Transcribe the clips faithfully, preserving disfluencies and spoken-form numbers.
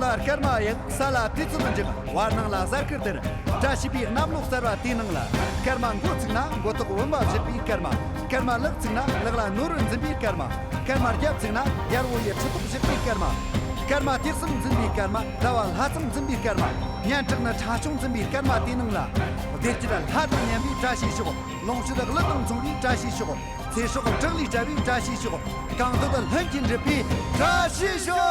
ལ་སྐར་མ་ཡག་ས་ལ་དུས་ཚོད་འཇིག་བར་སྣང་ལ་གཟའ་སྐར་དེར། བཀྲ་ཤིས་པའི་གནམ་ལོ་གསར་བ་དེའི་ནང་ལ། སྐར་མ་མགོ་ཚུགས་ན་མགོ་ཐོག་བུམ་པ་བཞུགས་པའི་སྐར་མ། སྐར་མ་ལག་ཚུགས་ན་ལག་ལ་ནོར་བུ་འཛིན་པའི་སྐར་མ། སྐར་མ་རྒྱབ་ཚུགས་ན་རྒྱལ་པོ་ཡི་ཁྲི་ཐོག་བཞུགས་པའི་སྐར་མ། སྐར་མ་དུས་གསུམ་འཛིན་པའི་སྐར་མ། ཟླ་བ་ལྷ་ཚང་འཛིན་པའི་སྐར་མ། སྙན་གྲགས་ནི་ཁྲ་ཆུང་འཛིན་པའི་སྐར་མ་དེའི་ནང་ལ། བདེ་སྐྱིད་ལྷ་དང་མཉམ་པའི་བཀྲ་ཤིས་ཤོག་ལོངས་སྤྱོད་གླུ་དང་མཚུངས་པའི་བཀྲ་ཤིས་ཤོག་ཚེ་སྲོག་བྲག་ལས་བཀྲ་བའི་བཀྲ་ཤིས་ཤོག་གང་འདོད་ལྷུན་གྱིས་འགྲུབ་པའི་བཀྲ་ཤིས་ཤོག་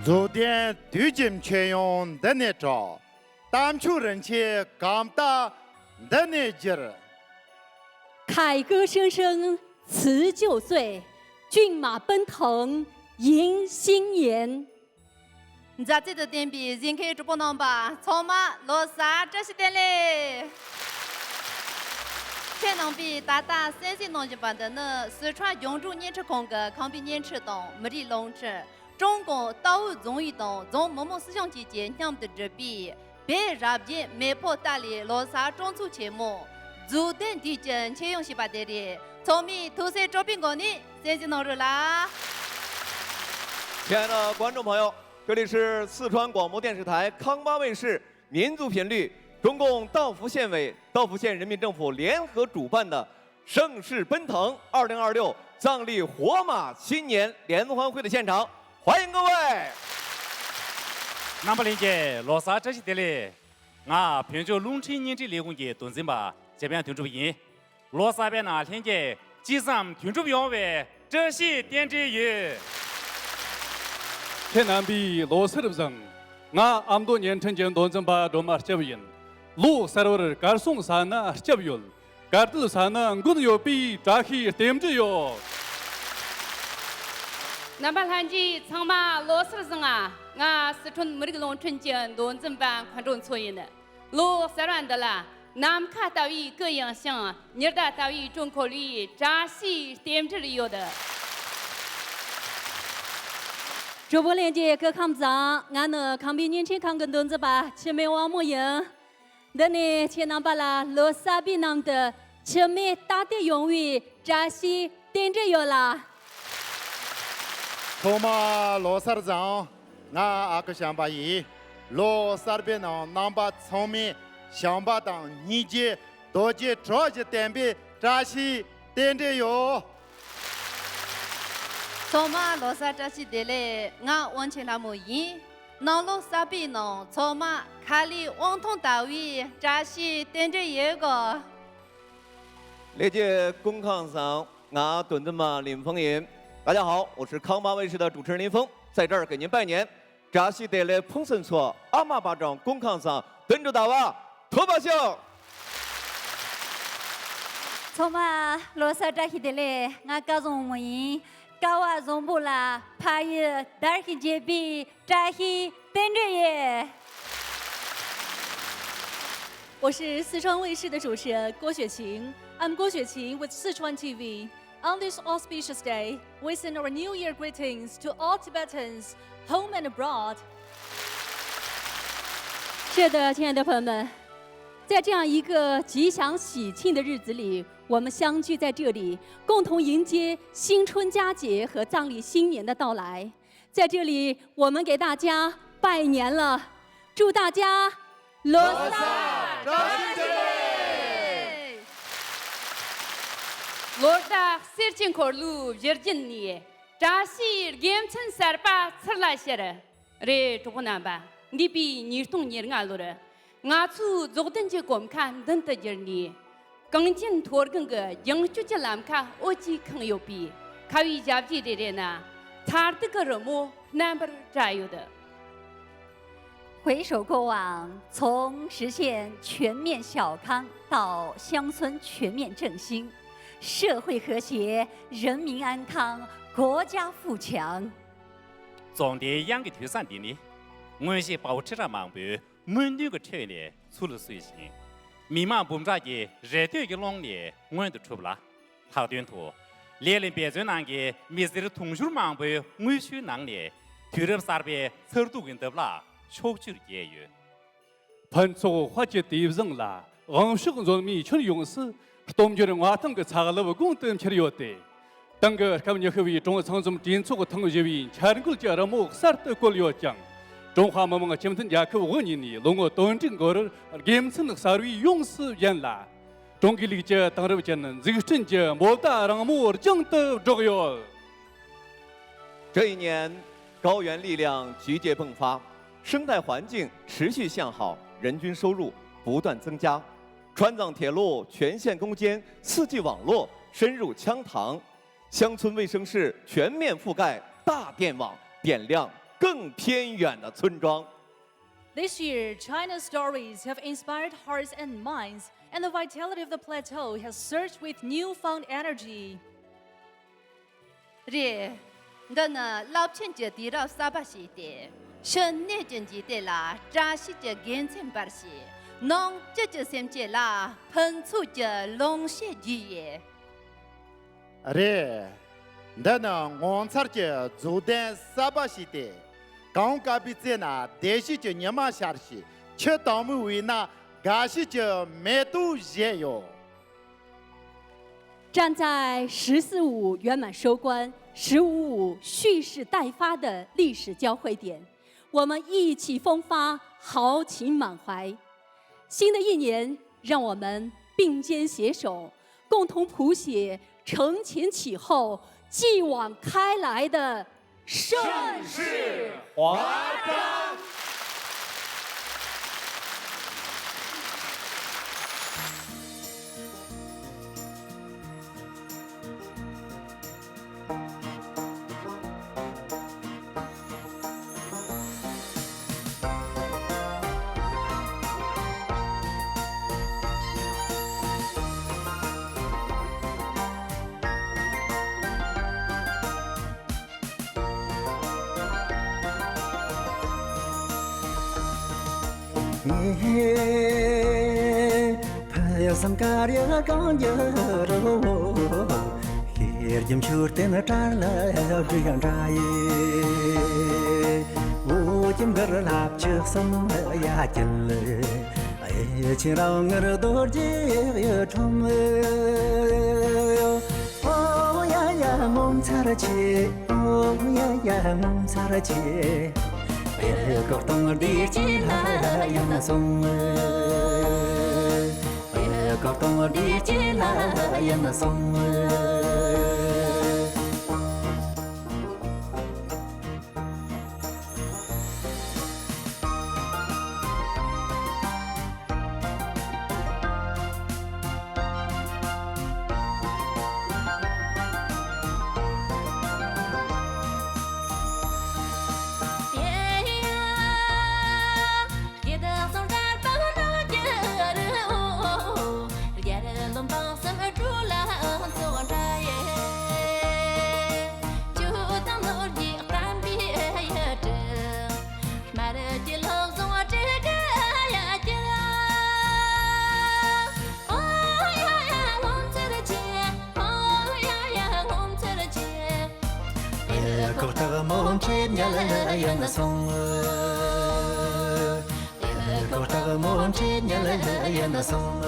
རྫོགས་ལྡན་དུས་ཀྱི་མཆོད་ཡོན་འདི་ནས་གྲོལ། རྟ་མཆོག་རིན་ཆེན་གང་དག་འདི་ནས་གྱུར། 凯歌声声辞旧岁，骏马奔腾迎新年。 མཛའ་བརྩེ་དང་ལྡན་པའི་གཟིགས་མཁན་གྲོགས་པོ་རྣམ་པ་ཚང་མ་ལོ་གསར་བཀྲ་ཤིས་བདེ་ལེགས། ཁྱེད་རྣམ་པས་ད་ལྟ་གསན་གཟིགས་གནང་བཞིན་པ་འདི་ནི་སི་ཁྲོན་རྒྱང་སྒྲོག་བརྙན་འཕྲིན་ཁང་གི་ཁང་པའི་བརྙན་འཕྲིན་དང་མི་རིགས་རླུང་འཕྲིན། ཀྲུང་གུང་ཏའོ་རྫོང་ཡིག་དང་རྫོང་མི་དམངས་སྲིད་གཞུང་བཅས་ཀྱིས་མཉམ་དུ་བསྒྲུབས་པའི་བོད་རབ་རྒྱན་མེ་ཕོ་རྟ་ལའི་ལོ་གསར་སྤྲོ་ཚོགས་ཆེན་མོ། རྫོགས་ལྡན་དུས་ཀྱི་མཆོད་ཡོན་ཞེས་པ་དེ་རེད། ཚང་མས་ཐུགས་སེམས་དྲོ་པོའི་སྒོ་ནས་གསན་གཟིགས་གནང་རོགས་ལ། 亲爱的观众朋友，这里是四川广播电视台康巴卫视民族频率，中共道孚县委、道孚县人民政府联合主办的盛世奔腾二零二六藏历活马新年联欢会的现场，欢迎各位。 རྣམ་པ་ལྷན་རྒྱས་ལོ་གསར་བཀྲ་ཤིས་བདེ་ལེགས། ང་བོད་ལྗོངས་རླུང་འཕྲིན་བརྙན་འཕྲིན་ལས་ཁུངས་ཀྱི་མདོ་འཛིན་པ་འཇམ་དབྱངས་དོན་གྲུབ་ཡིན། ལོ་གསར་པའི་ནང་ལྷན་རྒྱས་ཅི་བསམ་དོན་འགྲུབ་ཡོང་བའི་བཀྲ་ཤིས་རྟེན་འབྲེལ་ཡོད། ཁྱེད་རྣམ་པས་ལོ་གསར་བཟང་། ང་ཨ་མདོ་བརྙན་འཕྲིན་གྱི་མདོ་འཛིན་པ་སྒྲོལ་མ་སྐྱབས་ཡིན། ལོ་གསར་བར་གར་སོང་ས་ན་སྐྱབས་ཡོད། གར་སྟོད་ས་ན་མགོན་ཡོད་པའི་བཀྲ་ཤིས་རྟེན་འབྲེལ་ཡོད། རྣམ་པ་ལྷན་རྒྱས་ཚང་མ་ལོ་གསར་བཟང་ང་། ང་སི་ཁྲོན་མི་རིགས་རླུང་འཕྲིན་གྱི་མདོ་འཛིན་པ་མཁའ་འགྲོ་མཚོ་ཡིན། ལོ་གསར་བ་འདི་ལ་ནམ་མཁའ་ལྟ་བུའི་སྐུ་ཡངས་ཤིང་ཉི་ཟླ་ལྟ་བུའི་དྲོད་འཁོལ་བའི་བཀྲ་ཤིས་རྟེན་འབྲེལ་ཡོད། གྲོགས་པོ་ལྷན་རྒྱས་སྐུ་ཁམས་བཟང་། ང་ནི་ཁམས་པའི་བརྙན་འཕྲིན་ཁང་གི་མདོ་འཛིན་པ་འཆི་མེད་དབང་མོ་ཡིན། འདི་ནས་ཁྱེད་རྣམ་པ་ལ་ལོ་གསར་པའི་ནང་དུ་འཆི་མེད་རྟག་བརྟན་ཡོང་བའི་བཀྲ་ཤིས་རྟེན་འབྲེལ་ཡོད་ལ། ཚང་མ་ལོ་གསར་བཟང་། ང་ཨ་ཁུ་བྱམས་པ་ཡིན། ལོ་གསར་པའི་ནང་རྣམ་པ་ཚང་མས་བྱམས་པ་དང་སྙིང་རྗེ། རྡོ་རྗེ་གྲོགས་ཀྱི་བསྟན་པའི་བཀྲ་ཤིས་རྟེན་འབྲེལ་ཡོད། ཚང་མ་ལོ་གསར་བཀྲ་ཤིས་བདེ་ལེགས། ང་དབང་ཆེན་ལྷ་མོ་ཡིན། ནང་ལོ་གསར་པའི་ནང་ཚང་མ་ཁ་ལས་དབང་ཐང་ལྟ་བུའི་བཀྲ་ཤིས་རྟེན་འབྲེལ་ཡོད་དགོས། ལྷན་རྒྱས་སྐུ་ཁམས་བཟང་། ང་དོན་ལྡན་མ་ལིན་ཧྥང་ཡིན། 大家好，我是康巴卫视的主持人林峰，在这儿给您拜年。 བཀྲ་ཤིས་བདེ་ལེགས་ཕུན་སུམ་ཚོགས། ཨ་མ་པ་ཀྲང་སྐུ་ཁམས་བཟང་། དུད་འགྲོ་ཟླ་བ་ཐུབ་པ་ཤོག། ཚང་མ་ལོ་གསར་བཀྲ་ཤིས་བདེ་ལེགས། ང་སྐལ་བཟང་མོ་ཡིན། སྐལ་བ་བཟང་པོ་ལ་ཕ་ཡུལ་དར་ཞིང་རྒྱས་པའི་བཀྲ་ཤིས་རྟེན་འབྲེལ་ཡོད། 我是四川卫视的主持人郭雪琴。I'm 郭雪琴 with Sichuan T V. On this auspicious day, we send our New Year greetings to all Tibetans, home and abroad. 是的，亲爱的朋友们，在这样一个吉祥喜庆的日子里，我们相聚在这里，共同迎接新春佳节和藏历新年的到来。在这里，我们给大家拜年了，祝大家 ལོ་གསར་བཀྲ་ཤིས་བདེ་ལེགས། ལོ་ཟླ་གསེར་གྱི་འཁོར་ལོའི་བཞུར་རྒྱུན་ནས་བཀྲ་ཤིས་དགེ་མཚན་གསར་པ་ཚུར་ལ་ཤར། རེད། གྲོགས་པོ་རྣམ་པ། འདས་པའི་ཉིས་སྟོང་ཉེར་ལྔ་ལོར་ང་ཚོའི་རྫོགས་ལྡན་གྱི་གོམ་ཁ་མདུན་དུ་བསྒྱུར་ནས། གངས་ཅན་མཐོ་སྒང་གི་རྒྱང་སྐྱོད་ཀྱི་ལམ་ཁ་འོད་ཀྱིས་ཁེངས་ཡོད་པའི་ཁ་བའི་ཞབས་རྗེས་རེ་རེ་ན། མཚར་སྡུག་གི་རི་མོ་རྣམ་པར་བཀྲ་ཡོད། 回首过往，从实现全面小康到乡村全面振兴，社会和谐，人民安康，国家富强。 རྫོགས་ལྡན་གཡང་གི་དུས་བཟང་འདི་ནི། མངོན་ཤེས་དཔའ་བོ་ཁྲི་ཕྲག་མང་པོས་སྨོན་འདུན་གྱི་ཁྲོད་ནས་ཚུར་ལ་གསོལ་ཞིང་། མི་དམངས་འབུམ་ཕྲག་གི་རེ་ལྟོས་ཀྱི་ཀློང་ནས་མངོན་དུ་གྲུབ་ལ། ལྷག་དོན་དུ། ལས་གླིང་འབད་བརྩོན་ནང་གི་མི་སེར་དུང་ཕྱུར་མང་པོའི་དངུལ་ཆུའི་ནང་ནས་དུས་རབས་གསར་པའི་མཚར་སྡུག་གི་འདབ་ལག་ཕྱོགས་བཅུར་རྒྱས་ཡོད། ཕུན་ཚོགས་དཔལ་གྱི་དུས་བཟང་ལ་དབང་ཕྱུག་མཛོད་མིའི་ཁྱོན་ཡོངས་སུ་སྟོབས་འབྱོར་མངའ་ཐང་གི་ཚ་རླབས་དགུང་དུ་འཕྱུར་ཡོད་དེ། ཏང་གི་སྐབས་ཉི་ཤུ་བའི་ཀྲུང་ཨུ་ཚང་འཛོམས་གྲོས་ཚོགས་ཐེངས་བཞི་བའི་འཆར་འགོད་ཀྱི་རི་མོ་གསར་དུ་བཀོད་ཡོད་ཀྱང་། ཀྲུང་ཧྭ་མི་དམངས་སྤྱི་མཐུན་རྒྱལ་ཁབ་དབུ་བརྙེས་ནས་ལོ་ངོ་དོན་དྲུག་འགོར། དགེ་མཚན་གསར་བའི་ཡོངས་སུ་བརྒྱན་ལ། ཀྲུང་གོའི་ལུགས་ཀྱི་དེང་རབས་ཅན་འཛུགས་སྐྲུན་གྱི་མོ་ཟླ་རིང་མོ་རྒྱང་དུ་བསྒྲགས་ཡོད། 这一年，高原力量集结迸发，生态环境持续向好，人均收入不断增加。川藏铁路全线攻坚，四G网络深入羌塘，乡村卫生室全面覆盖大电网，点亮更偏远的村庄。 This year, China's stories have inspired hearts and minds, and the vitality of the plateau has surged with newfound energy. རེད། འདི་ནི་རླབས་ཆེན་གྱི་དུས་རབས་གསར་པ་ཞིག་སྟེ། ཕྱི་སྣོད་ཀྱི་འཇིག་རྟེན་ལ་བཀྲ་ཤིས་ཀྱི་དགེ་མཚན་འབར་ཞིང་། ནང་བཅུད་ཀྱི་སེམས་ཅན་ལ་ཕུན་ཚོགས་ཀྱི་ལོངས་སྤྱོད་རྒྱས་ཡོད། རེད། འདི་ནི་ངོ་མཚར་གྱི་རྫོགས་ལྡན་གསར་པ་ཞིག་སྟེ། གངས་དཀར་པོའི་རྩེ་ན་བདེ་སྐྱིད་ཀྱི་ཉི་མ་ཤར་ཞིང་། ཆུ་དྭངས་མོའི་དབུས་ན་དགའ་བཞིན་གྱི་མེ་ཏོག་བཞད་ཡོད། 站在十四五圆满收官、十五五蓄势待发的历史交汇点，我们意气风发，豪情满怀。新的一年，让我们并肩携手，共同谱写承前启后、继往开来的盛世华章。ཕུན་སུམ་དཀར་ཡང་གང་འགྱུར་རོ། ཤེལ་གྱི་མཆོད་རྟེན་བྲག་ལ་བྲིས་འདྲ་ཡི། འོ་ཀྱེ་མགར་ལྷ་བཅུ་གསུམ་ཡ་གྱལ། ཨེ་ཆེན་རབ་དངུལ་རྡོ་རྗེ་གཡུ་ཁྲོམ། ཨོ་ཡ་ཡ་ངོ་མཚར་ཆེ། ཨོ་ཡ་ཡ་ངོ་མཚར་ཆེ། ཨེ་གོ་སྟོང་བདེ་སྐྱིད་ལ་ཡིན་སོང་། ཨེ་གོ་སྟོང་བདེ་སྐྱིད་ལ་ཡིན་སོང་། སྨད་ཀྱི་ལྷོ་རྫོང་བཀྲ་ཤིས་ཡ་གྱལ། ཨོ་ཡ་ཡ་ངོ་མཚར་ཆེ། ཨོ་ཡ་ཡ་ངོ་མཚར་ཆེ། ཨེ་གོ་སྟག་མོ་འཕྲད་ཉལ་ཡིན་སོང་། ཨེ་གོ་སྟག་མོ་འཕྲད་ཉལ་ཡིན་སོང་།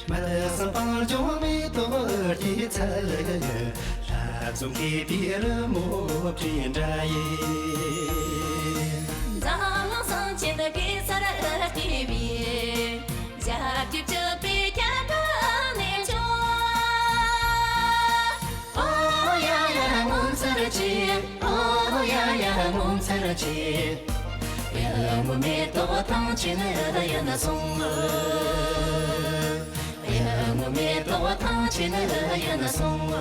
སྨད་སེམས་དཔའ་འབྱུང་གནས་རྡོ་རྗེའི་ཚལ། ལྷ་བཙུན་གུས་པའི་རོལ་མོ་བྲིས་འདྲ་ཡི། འཛམ་གླིང་སེམས་ཅན་གེ་སར་སྐྱེས་པའི། ཞབས་ཀྱི་བཅུ་པའི་ཁྱད་པར་གནས་མཆོག་ཨོ་ཡ་ཡ་ངོ་མཚར་ཆེ། ཨོ་ཡ་ཡ་ངོ་མཚར་ཆེ། ཨེ་ངོ་མེ་ཏོག་ཐང་ཆེན་ཡིན་སོང་། ཨེ་ངོ་མེ་ཏོག་ཐང་ཆེན་ཡིན་སོང་།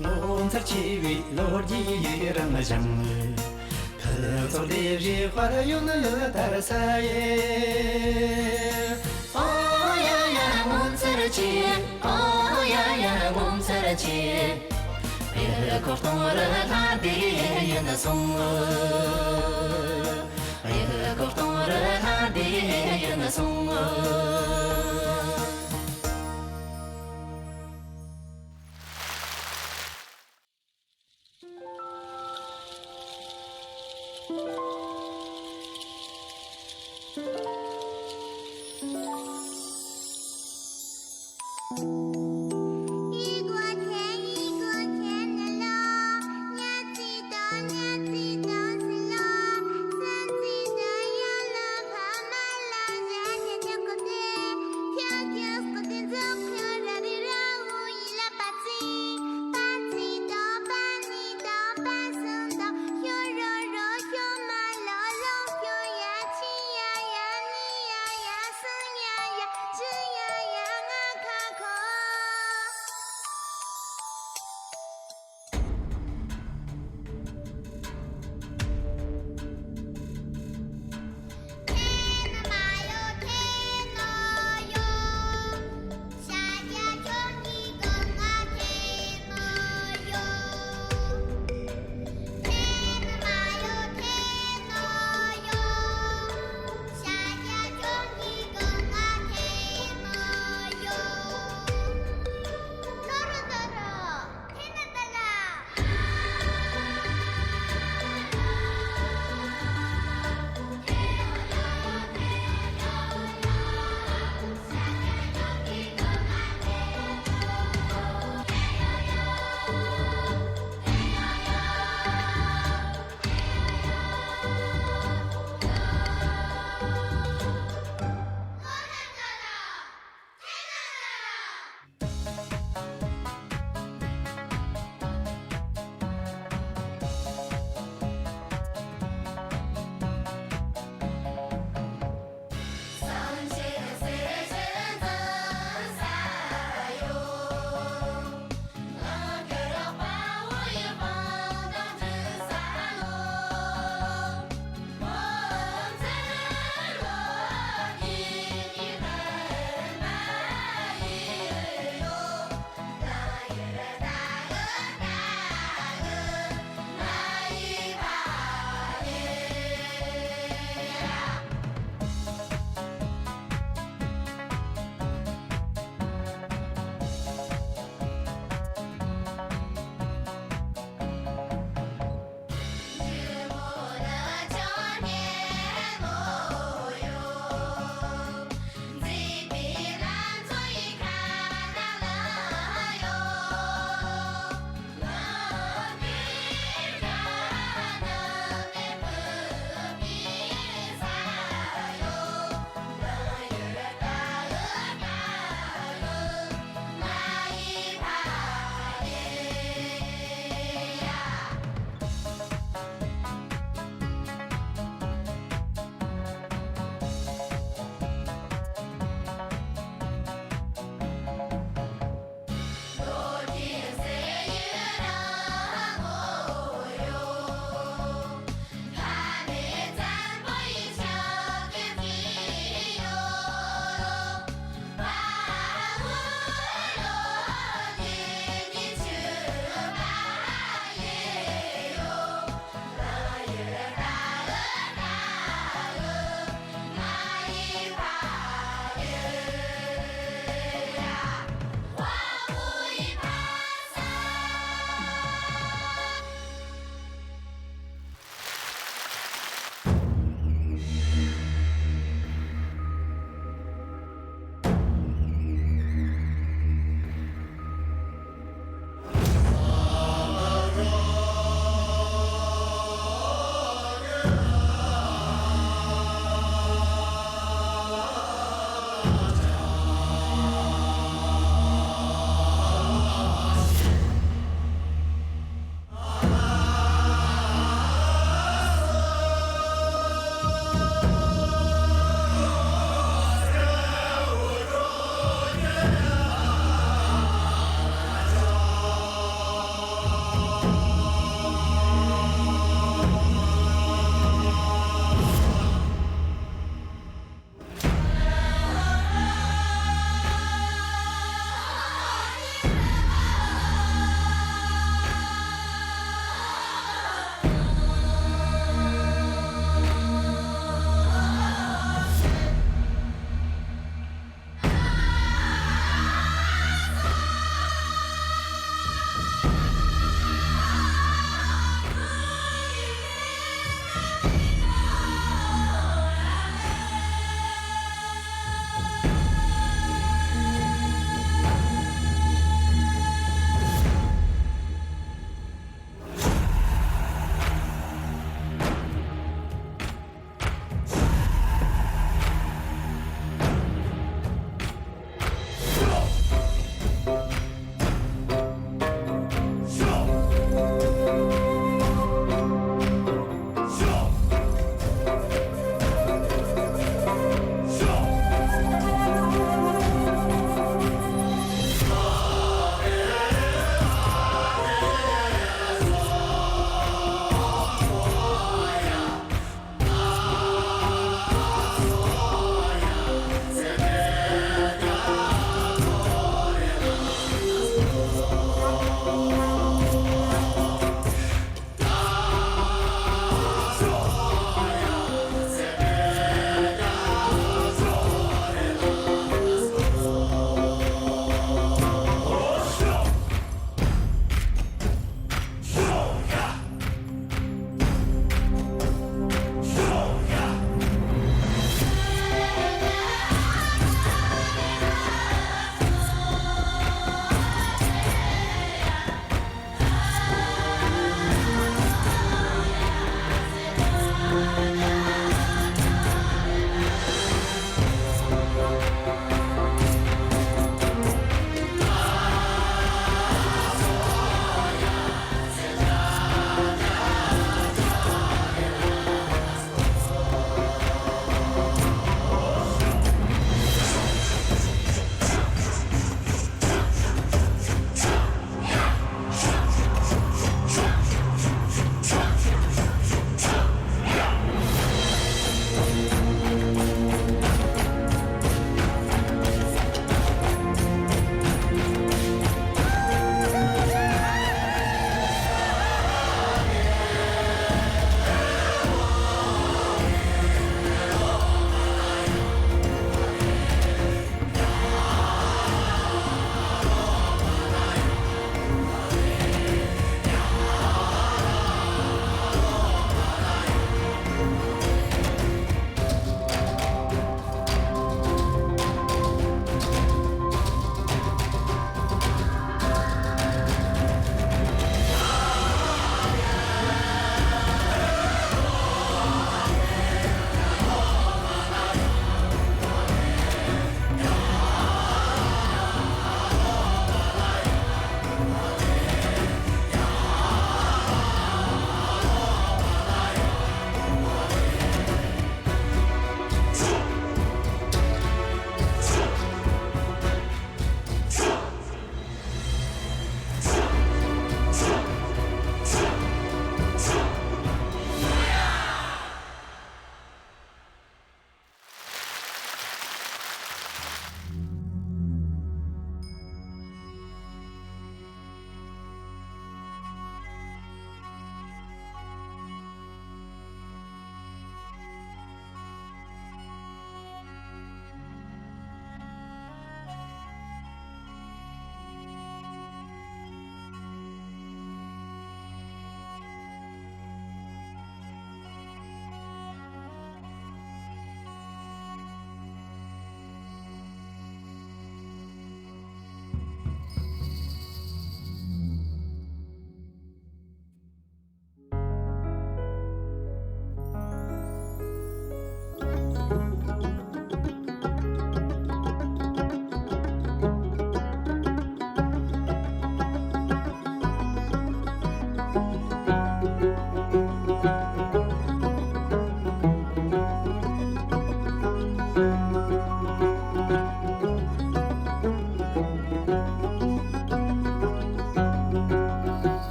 ངོ་མཚར་ཆེ་བའི་ལོ་རྒྱུས་རང་བཞིན། ཕུན་ཚོགས་ལྡེབས་བཞིའི་དཔལ་ཡོན་དར་ས་ཡི། ཨོ་ཡ་ཡ་ངོ་མཚར་ཆེ། ཨོ་ཡ་ཡ་ངོ་མཚར་ཆེ། ཨེ་གོ་སྟོང་རི་ལྷ་སྡེ་ཡིན་སོང་། ཨེ་གོ་སྟོང་རི་ལྷ་སྡེ་ཡིན་སོང་།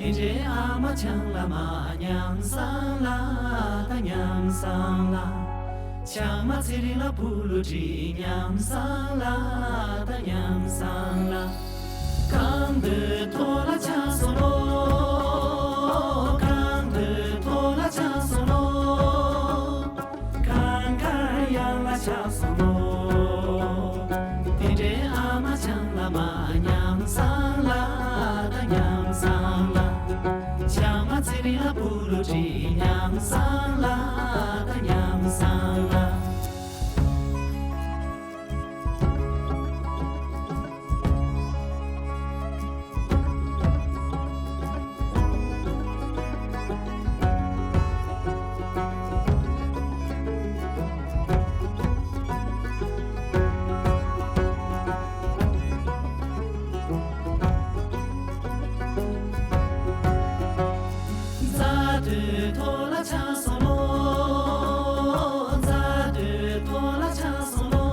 དེ་འདྲའི་ཨ་མ་ཆང་ལ་མ་ཉམས་སང་ལ་ད་ཉམས་སང་ལ། ཆང་མ་ཚེ་རིང་ལ་བུ་ལུ་བྲིས་ཉམས་སང་ལ་ད་ཉམས་སང་ལ། གང་འདོད་ཐོག་ལ་ཆགས་སོང་ལོ། གང་འདོད་ཐོག་ལ་ཆགས་སོང་ལོ། གང་ག་ཡང་ལ་ཆགས་སོང་ལོ། དེ་འདྲའི་ཨ་མ་ཆང་ལ་མ་ཉམས་སང་ལ་ད་ཉམས་སང་ལ། ཆང་མ་ཚེ་རིང་ལ་བུ་ལུ་བྲིས་ཉམས་སང་ལ་ད་ཉམས་སང་ལ། རྫ་སྟོད་ཐོག་ལ་ཆགས་སོང་ལོ། རྫ་སྟོད་ཐོག་ལ་ཆགས་སོང་ལོ།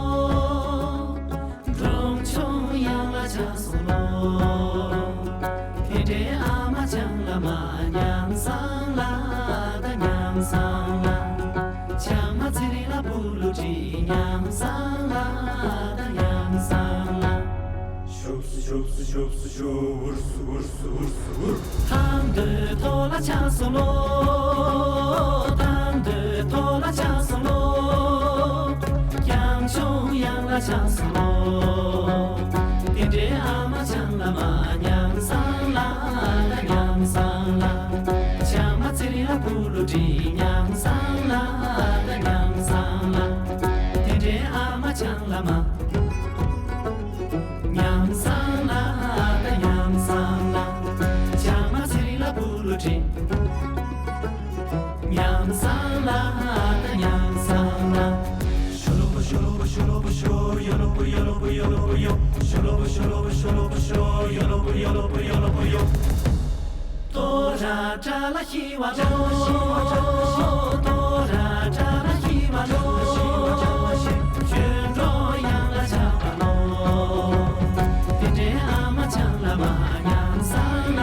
འབྲོང་ཆུང་གཡང་ལ་ཆགས་སོང་ལོ། དེ་འདྲའི་ཨ་མ་ཆང་ལ་མ་ཉམས་སང་ལ་ད་ཉམས་སང་ལ། ཆང་མ་ཚེ་རིང་ལ་བུ་ལུ་བྲིས་ཉམས་སང་ལ་ད་ཉམས་སང་ལ། ཤོབ་སུ་ཤོབ་སུ་ཤོབ་སུ་ཤོབ། འུར་སུ་འུར་སུ་འུར་སུ་འུར། ཐང་སྟོད་ཐོག་ལ་ཆགས་སོང་ལོ། ཐང་སྟོད་ཐོག་ལ་ཆགས་སོང་ལོ། གཡང་ཆུང་གཡང་ལ་ཆགས་སོང་ལོ། དེ་འདྲའི་ཨ་མ་ཆང་ལ་མ་ཉམས་སང་ལ་ད་ཉམས་སང་ལ། ཆང་མ་ཚེ་རིང་ལ་བུ་ལུ་བྲིས་ཉམས་སང་ལ་ད་ཉམས་སང་ལ། དེ་འདྲའི་ཨ་མ་ཆང་ལ་མ། ཉམས་སང་ལ་ད་ཉམས་སང་ལ། ཆང་མ་ཚེ་རིང་ལ་བུ་ལུ་བྲིས། ཉམས་སང་ལ་ད་ཉམས་སང་ལ། ཤོ་ལོ་པོ་ཤོ་ལོ་པོ་ཤོ་ལོ་པོ་ཤོ། ཡོ་ལོ་པོ་ཡོ་ལོ་པོ་ཡོ་ལོ་པོ་ཡོ། ཤོ་ལོ་པོ་ཤོ་ལོ་པོ་ཤོ་ལོ་པོ་ཤོ། ཡོ་ལོ་པོ་ཡོ་ལོ་པོ་ཡོ་ལོ་པོ་ཡོ། ཏོ་ར་ཏྲ་ལ་ཤི་བ་ལོ། ཏོ་ར་ཏྲ་ལ་ཤི་བ་ལོ། ཁྱོད་འགྲོ་ཡང་ལ་ཆགས་པ་ལོ། དེ་འདྲའི་ཨ་མ་ཆང་ལ་མ་ཉམས་སང་ལ་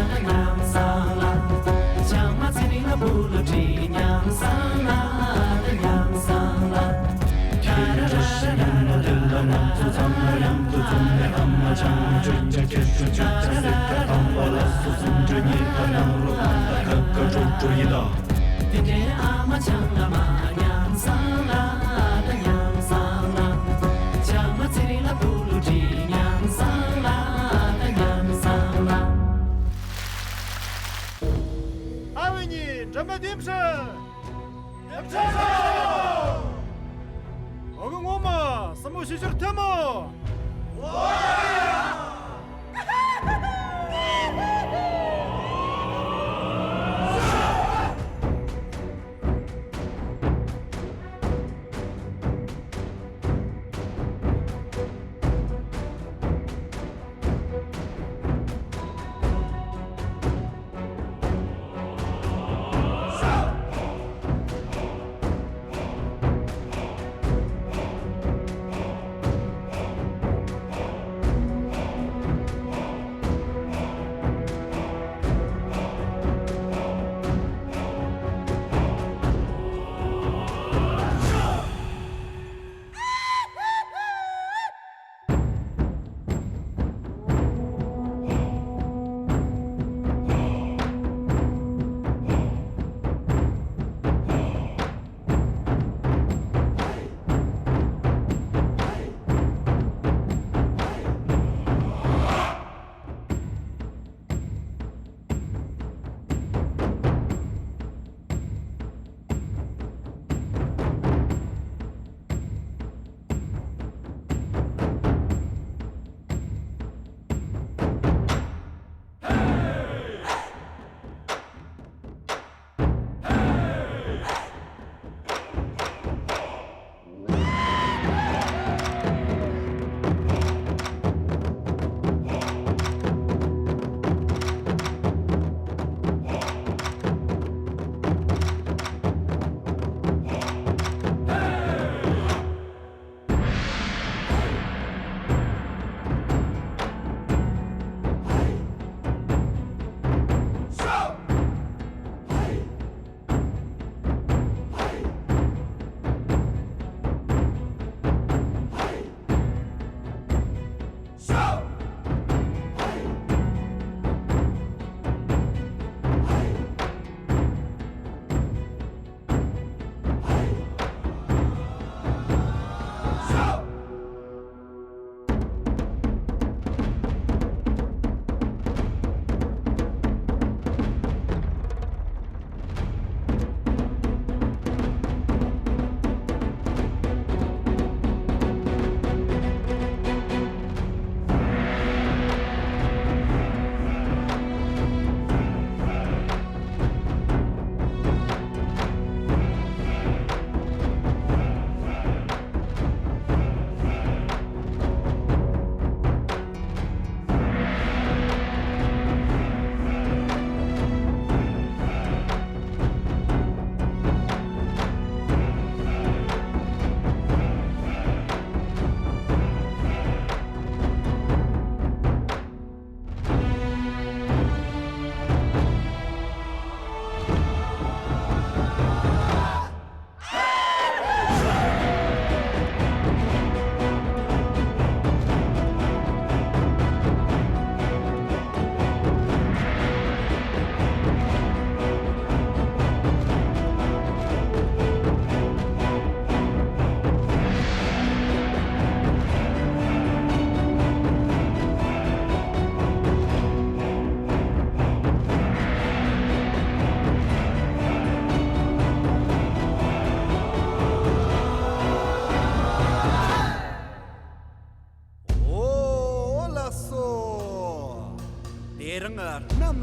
ད་ཉམས་སང་ལ། ཆང་མ་ཚེ་རིང་ལ་བུ་ལུ་བྲིས་ཉམས་སང་ལ་ད་ཉམས་སང་ལ། དེ་རིང་བཀྲ་ཤིས་ཉིན་མོ་འདི་ལ་ང་ཚོ་ཚང་མ་མཉམ་དུ་འཛོམས་ནས་ཨ་མ་ཆང་མ་མཆོད་ཅིག་ཁྱེར་ཤོག་མཆོད་ཅིག་ཟེར་ཁ་བཏང་བ་ལ་སོ་སོ་འདྲ་གཉིས་ད་ནང་རུ་ཨང་ད་ཁ་ཁ་འགྲོ་འགྲོ་ཡིན་ད། དེ་འདྲའི་ཨ་མ་ཆང་ལ་མ་ཉམས་སང་ལ་ད་ཉམས་སང་ལ། ཆང་མ་ཚེ་རིང་ལ་བུ་ལུ་བྲིས་ཉམས་སང་ལ་ད་ཉམས་སང་ལ། ཨ་བའི་ཉི་འགྲམ་པ་དེམ་ཧྲ། དེམ་ཧྲ་ཧྲ། ཨ་གི་ངོ་མ་བསམ་བློ་ཞིབ་ཞིབ་ཐེ་མོ།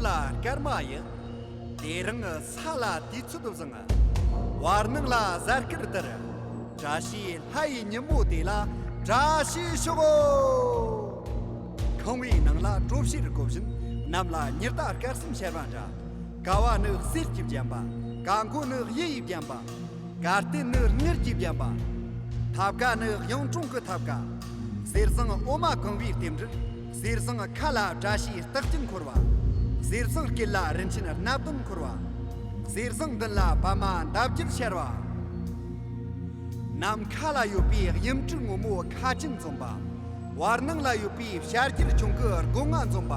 ད་སྐར་མ་ཡི། དེ་རིང་ས་ལ་དུས་ཚོད་བཟང་། བར་སྣང་ལ་གཟའ་སྐར་དར། བཀྲ་ཤིས་ལྷ་ཡི་ཉིན་མོ་དེ་ལ་བཀྲ་ཤིས་ཤོག་ཁང་བའི་ནང་ལ་གྲོ་ཕྱེར་བགོ་བཞིན། གནམ་ལ་ཉི་ཟླ་སྐར་གསུམ་ཤར་བ་འདྲ། ཀ་བ་ནི་གསེར་གྱིས་བརྒྱན་པ། ཀ་མགོ་ནི་གཡུ་ཡིས་བརྒྱན་པ། གར་སྟེགས་ནི་དངུལ་གྱིས་བརྒྱན་པ། ཐབ་ཀ་ནི་གཡུང་དྲུང་གི་ཐབ་ཀ། གསེར་ཟངས་འོ་མ་གང་བའི་རྟེན་འབྲེལ། གསེར་ཟངས་ཁ་ལ་བཀྲ་ཤིས་རྟགས་ཅན་འཁོར་བ། གསེར་ཟངས་སྐེད་ལ་རིན་ཆེན་སྣ་བདུན་འཁོར་བ། གསེར་ཟངས་མདུན་ལ་པདྨ་འདབ་བརྒྱད་ཤར་བ། ནམ་མཁའ་ལ་ཡོད་པའི་གཡུ་འབྲུག་སྔོན་མོ་ཁ་ཅན་འཛོམས་པ། བར་སྣང་ལ་ཡོད་པའི་བྱ་རྒྱལ་ཁྱུང་གི་སྒོ་ང་འཛོམས་པ།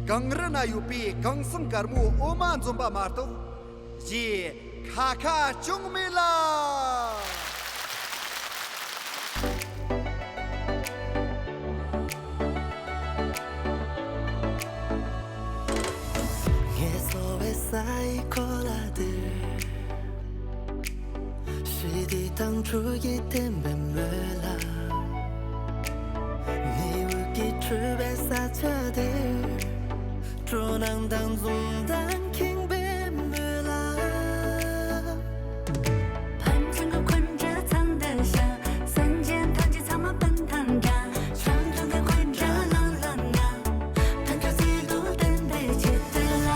གངས་རི་ན་ཡོད་པའི་གངས་སེང་དཀར་མོ་འོ་མ་འཛོམས་པ་མ་གཏོགས། གཞས་ཁ་ཁ་ཅུང་མེད་ལ། ངལ་གསོ་བའི་ས་ཡི་གོ་ལ་འདིར། ཞི་བདེ་དང་ཕྲུག་གི་བདེན་པའི་སྨོན་ལམ། ཉི་འོད་ཀྱིས་འཁྲུགས་པའི་ས་ཆ་འདིར། སྤྲོ་སྣང་དང་འཛུམ་མདངས་ཁེངས་པའི་སྨོན་ལམ། ཕན་ཚུན་གྱི་འཁོན་འདྲ་ཚང་དུ་བཞག་སེམས་ཅན་ཐམས་ཅད་ཚང་མ་སྤུན་དང་འདྲ། ཆང་འཐུང་གི་འཁོན་འདྲ་ནང་ལ་ན། ཕན་ཚུན་སྲིད་དུ་བརྟེན་པའི་ཆེད་དུ་ལ།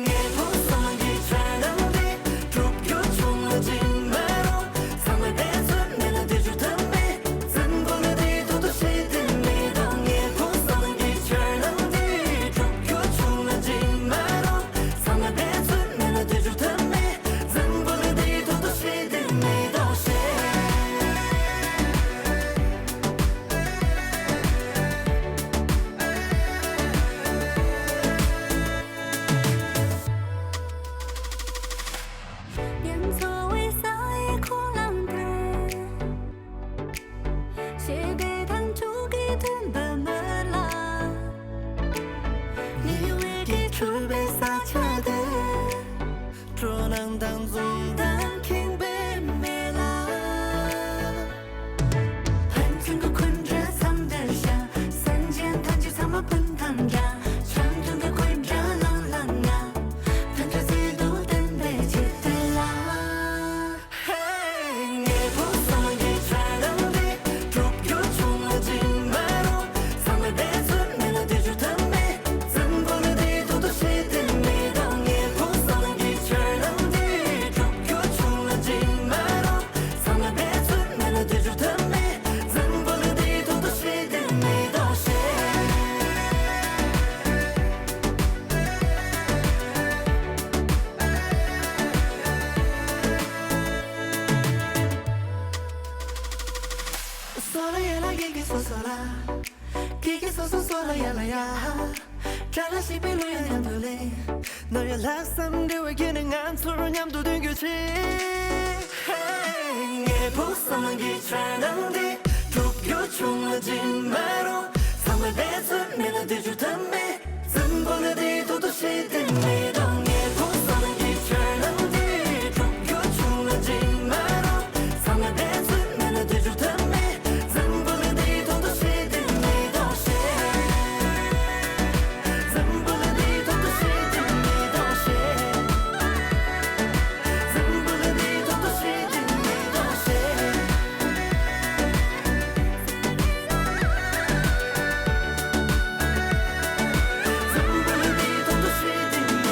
ངའི་ཕུགས་བསམ་གྱི་འཆར་སྣང་འདི། འགྲུབ་རྒྱུ་བྱུང་ན་འཇིགས་མ་རུང་། ཚང་མས་འབད་བརྩོན་མེད་ན་འདི་རྒྱུ་ཐབས་མེད། འཛམ་བུ་གླིང་འདི་ཐོག་ཏུ་ཞི་བདེ་མེད་དོ། ངའི་ཕུགས་བསམ་གྱི་འཆར་སྣང་འདི། འགྲུབ་རྒྱུ་བྱུང་ན་འཇིགས་མ་རུང་། ཚང་མས་འབད་བརྩོན་མེད་ན་འདི་རྒྱུ་ཐབས་མེད། འཛམ་བུ་གླིང་འདི་ཐོག་ཏུ་ཞི་བདེ་མེད་དོ་ཞེས། ཉམས་འཚོ་བའི་ས་ཡི་ཁོ་ལང་དུ། ཞི་བདེ་དང་ཕྲུག་གི་མཐུན་པའི་སྨོན་ལམ། ཉི་འོད་ཀྱིས་འཁྲུགས་པའི་ས་ཆ་འདིར། སྤྲོ་སྣང་དང་འཛུམ་མདངས་ཁེངས་པའི་སྨོན་ལམ། ཕན་ཚུན་གྱི་འཁོན་འདྲ་ཚང་དུ་བཞག་སེམས་ཅན་ཐམས་ཅད་ཚང་མ་སྤུན་དང་འདྲ། ཆང་འཐུང་གི་འཁོན་འདྲ་ནང་ལ་ན། མཐུན་སྒྲིལ་སྲིད་དུ་བརྟན་པའི་ཆེད་དུ་ལ། ངའི་ཕུགས་བསམ་གྱི་འཆར་སྣང་འདི། འགྲུབ་རྒྱུ་བྱུང་ན་འཇིགས་མ་རུང་། ཚང་མས་འབད་བརྩོན་མེད་ན་འདི་རྒྱུ་ཐབས་མེད། འཛམ་བུ་གླིང་འདི་ཐོག་ཏུ་ཞི་བདེ་མེད་དོ། ངའི་ཕུགས་བསམ་གྱི་འཆར་སྣང་འདི། འགྲུབ་རྒྱུ་བྱུང་ན་འཇིགས་མ་རུང་། ཚང་མས་འབད་བརྩོན་མེད་ན་འདི་རྒྱུ་ཐབས་མེད། འཛམ་བུ་གླིང་འདི་ཐོག་ཏུ་ཞི་བདེ་མེད་དོ་ཞེས། སོ་ལ་ཡ་ལ་ཡེ་གེ་སོ་སོ་ལ། གེ་གེ་སོ་སོ་སོ་ལ་ཡ་ལ་ཡ། དགྲ་ལ་ཞིག་པའི་བློ་ཡ་མཉམ་དུ་ལེན། ནོར་ཡ་ལྷག་བསམ་འདྲ་བའི་རྒྱུ་ནི་ང་ཚོར་མཉམ་དུ་འདོན་རྒྱུ་ཆེ། ངའི་ཕུགས་བསམ་གྱི་འཆར་སྣང་འདི། འགྲུབ་རྒྱུ་བྱུང་ན་འཇིགས་མ་རུང་། ཚང་མས་འབད་བརྩོན་མེད་ན་འདི་རྒྱུ་ཐབས་མེད། འཛམ་བུ་གླིང་འདི་ཐོག་ཏུ་ཞི་བདེ་མེད་དོ། ངའི་ཕུགས་བསམ་གྱི་འཆར་སྣང་འདི། འགྲུབ་རྒྱུ་བྱུང་ན་འཇིགས་མ་རུང་། ཚང་མས་འབད་བརྩོན་མེད་ན་འདི་རྒྱུ་ཐབས་མེད། འཛམ་བུ་གླིང་འདི་ཐོག་ཏུ་ཞི་བདེ་མེད་དོ་ཞེས། འཛམ་བུ་གླིང་འདི་ཐོག་ཏུ་ཞི་བདེ་མེད་དོ་ཞེས། འཛམ་བུ་གླིང་འདི་ཐོག་ཏུ་ཞི་བདེ་མེད་དོ་ཞེས།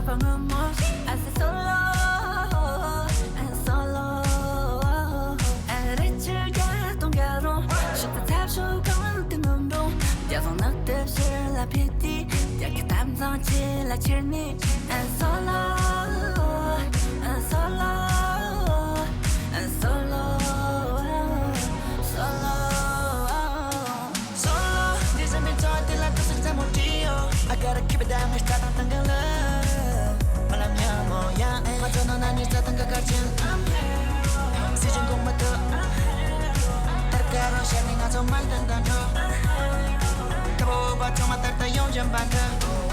I say solo, I'm solo. རེད་ཅི་ག་གཏོང་ག་རུང་ཤོག་ཚ་ཚབ་ཤོག་གང་དུ་ངམ་རུང་རྒྱ་སོང་ནག་དེབ་ཕྱིར་ལ་ཕེབས་དུས་རྒྱ་གི་གཏམ་བཟང་ཆེ་ལ་ཁྱེར་ནས། I'm solo, I'm solo, I'm solo, solo. Solo, འདི་བཞིན་པའི་འཚོ་བ་དེ་ལ་ཐུགས་སུ་རྩེད་མོ་བྲིས་ཡོད། I gotta keep it down, རྩྭ་ཐང་དང་གང་ལ། མ་ལམ་ཡང་མོ་ཡང་ཨེ། ང་ཚོ་ནང་ན་ནི་རྩྭ་ཐང་གི་གར་ཆེན། སྲིད་ཅིང་གོང་མ་ཐུབ། ཐར་ཀ་རོ་ཤར་ནི་ང་ཚོ་མལ་དང་དང་འགྲོ། ད་བོ་བ་ཚང་མ་ལྟར་ད་ཡོང་བཞིན་པ་འདྲ།